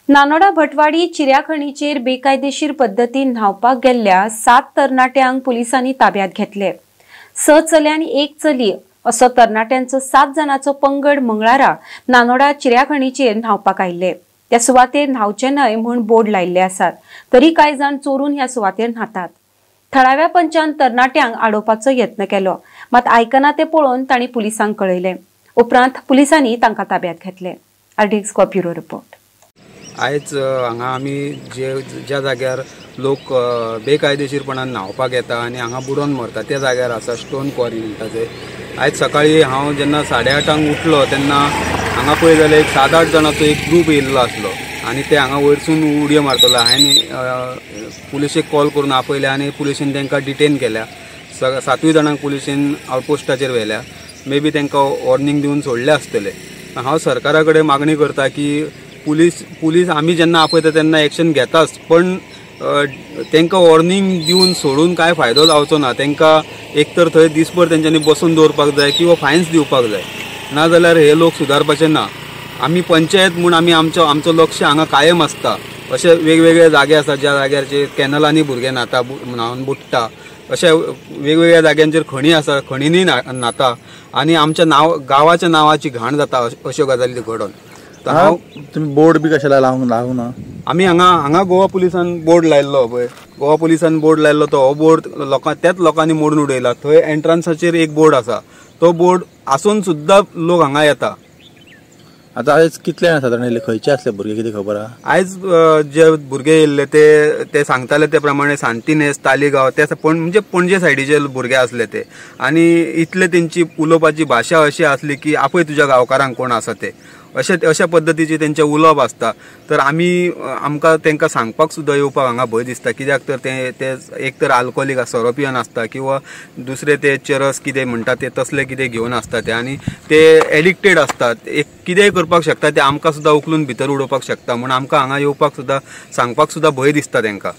नानोडा भटवाडी चिऱ्याखणीचेर बेकायदेशीर पद्दतीन न्हावपाक गेल्ल्या 7 तरणाट्यांक पुलिसांनी ताब्यात घेतले। 6 चले आनी 1 चली असो तरणाट्यांचो 7 जाणांचो पंगड मंगळारा नानोडा चिऱ्याखणीचेर न्हावपाक आयिल्ले। त्या सुवातेर न्हावचे न्हय म्हूण बोर्ड लायिल्ले आसात, तरी कांय जाण चोरून ह्या सुवातेर न्हातात। थळाव्या पंचान तरणाट्यांक आडोवपाचो यत्न केलो, मात आयकना ते पळोवन तांणी पुलिसांक कळयलें। उपरांत पुलिसांनी तांकां ताब्यात घेतले। RDX bureau report. आयज हांगा आमी जे ज्या जाग्यार लोक बेकायदेशीरपणान न्हांवपाक येता आनी हांगा बुडोवन मरता त्या जाग्यार आसा स्टोन क्वॉरी म्हणटा ते। आयज सकाळी हांव जेन्ना 8:30 उठलो तेन्ना हांगा पळय जाल्यार एक 7-8 जाणांचो एक ग्रूप येयल्लो आसलो आनी ते हांगा वयरसून उडयो मारतलो। हांवें पुलिशेक कॉल करून आपयले आनी पुलिशेन तांकां डिटेन केल्या। 7 जाणांक पुलिशेन आवटपोस्टाचेर व्हेल्या। मे बी तांकां वॉर्निंग दिवन सोडले आसतले। हांव सरकारा कडेन मागणी करता की पुलीस आमी जेन्ना आपयता तेन्ना एक्शन घेताच, पण तांकां वॉर्निंग दिवन सोडून कांय फायदो जावचो ना। तांकां एक तर थंय दिसभर तेंच्यांनी बसून दवरपाक जाय किंवा फायन्स दिवपाक जाय, ना जाल्यार हे लोक सुदारपाचे ना। आमी पंचायत म्हूण आमी आमचो लक्ष हांगा कायम आसता। अशे वेगवेगळे जागे आसा ज्या जाग्याचेर कॅनलांनी भुरगे न्हाता, न्हावन बुडटा, अशे वेगवेगळ्या जाग्यांचेर खणी आसा, खणींनी न्हाता आनी आमच्या नांव गांवाच्या नांवाची घाण जाता अश्यो गजाली घडोवन। हांव तुमी बोर्ड बी कशें लावंक ना? आमी हांगा गोवा पुलिसान बोर्ड लायल्लो पळय, गोवा पुलिसान बोर्ड लायल्लो तो हो बोर्ड लोकां त्याच लोकांनी मोडून उडयला। थंय एंट्रन्साचेर एक बोर्ड आसा, तो बोर्ड आसून सुद्दां लोक हांगा येता। आतां आयज कितले सादारण येयले, खंयचे आसले भुरगे कितें खबर आहा? आयज जे भुरगे येयल्ले ते सांगताले ते प्रमाणे सांतिनेस, तालिगांव ते म्हणजे पणजे सायडीचे भुरगे आसले ते, आनी इतले तेंची उलोवपाची भाशा अशी आसली की आपय तुज्या गांवकारांक कोण आसा ते, अशा पद्दतीचे तेंचें उलोवप आसता। तर आमी आमकां तांकां सांगपाक सुद्दां येवपाक हांगा भंय दिसता, कित्याक तर ते एक तर आल्कोहोलीक सोरो पिवन आसता किंवा दुसरे ते चरस कितें म्हणटा ते तसले कितें घेवन आसता ते, आनी ते एडिक्टेड आसतात, एक कितेंय करपाक शकता ते, आमकां सुद्दां उखलून भितर उडोवपाक शकता। म्हूण आमकां हांगा येवपाक सुद्दां सांगपाक सुद्दां भंय दिसता तांकां।